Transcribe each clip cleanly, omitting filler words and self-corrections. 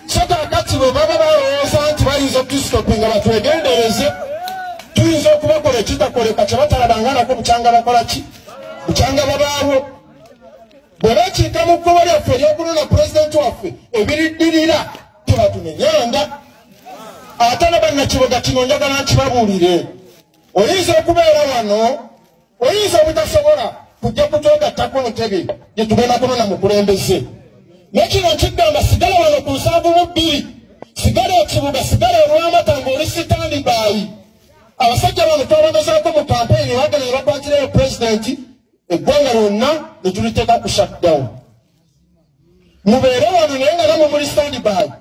So kaakati bwe baba balowooza nti bayinza okutusitopinga, batwegendereze, tuyinza okubakola ekitakoleka kye batalabanganako bukyanga bakola ki, bukyanga babaawo. Bwe bakiika mu kkubo lyaffe ery'okunona pulezidenti waffe, ebiriddirira tebatunenyanga. Ate ne bannakiboga, kino njagala nkibabuulire: oyinza okubeera wano, oyinza obutasobola kujja kutwegattako ntebe gye tugenda kunona mukulembeze, naye kino nkigamba, sigala wano ku 72, sigala ekibuga, sigala olwamata ng'oli standby. Abasajja bano twabagezaako mu kampeyini, bagenda ne bakwatirayo pulezidenti, eggwanga lyonna ne tuliteeka ku shutdown. Mubeere wano naye nga namwe muli standby.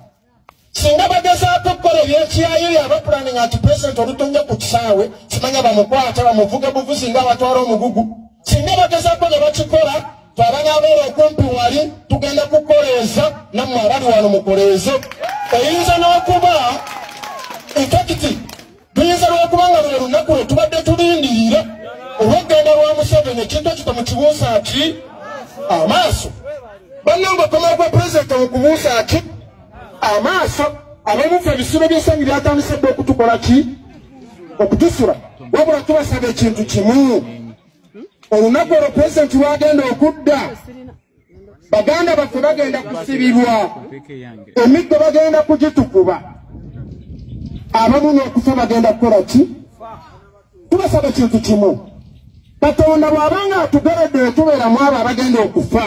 Singa bagezaako okukola ebyekiyayo, abapulaninga nti pulezidenti olutonja ku kisaawe simanya bamukwata bamuvuge buvuzi nga abatwala omugugu, singa bagezaako ne bakikola, twabanaabeera okumpi wali tugenda kukoleeza, nammwe abali wano mukoleeze. Oyinza n'okuba, in fact tuyinza lwokuba nga lwe lunaku lwe tubadde tulindirira olw'okugenda lwa Museveni. Ekintu ekyo temukibuusa ki amaaso, bannange. Okomala kwa pulezidenti mukubuusa ki amaaso. Abamufe ebisulo by'essanyu byatandise dde okutukola ki, okutusula. Wabula tubasaba ekintu kimu: olunaku olwo pulezidenti lwagenda okudda, baganda baffe bagenda kusibibwa, emiggo bagenda kugitukuba, abamu n'okufa bagenda kukola ki. Tubasaba ekintu kimu: Katonda bw'abanga atugeredde tubeeramu abo abagenda okufa,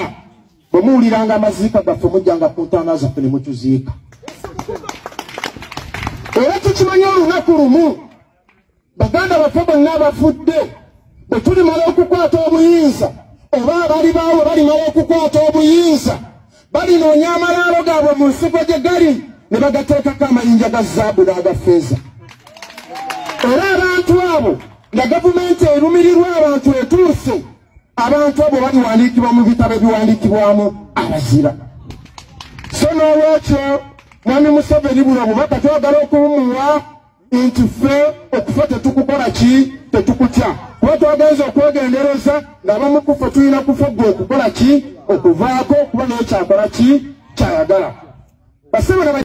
bwe muwuliranga amaziika gaffe, mujjanga ku ntaana zaffe ne mutuziika. Era tukimanyi olunaku lumu baganda baffe bonna abafudde, bwe tulimala okukwata obuyinza, oba abali baawe balimala okukwata obuyinza, balinoonya amalaalo gaabwe mu nsiko gye gali ne bagateekako amayinja ga zaabu n'aga ffeeza. Era abantu abo, nga gavumenti erumirirwa abantu etuuse, abantu abo baliwandiikibwa mu bitabo ebiwandiikibwamu abazira. So n'olwekyo, mwami Museveni, buno obubaka twagala okubumuwa nti ffe okufa tetukukola ki, tetukutya, kuba twagenza okwegendereza ng'abamu kufe tulina kufa gwe okukola ki, okuvaako, kuba naye kyakola ki kyayagala. Basebo.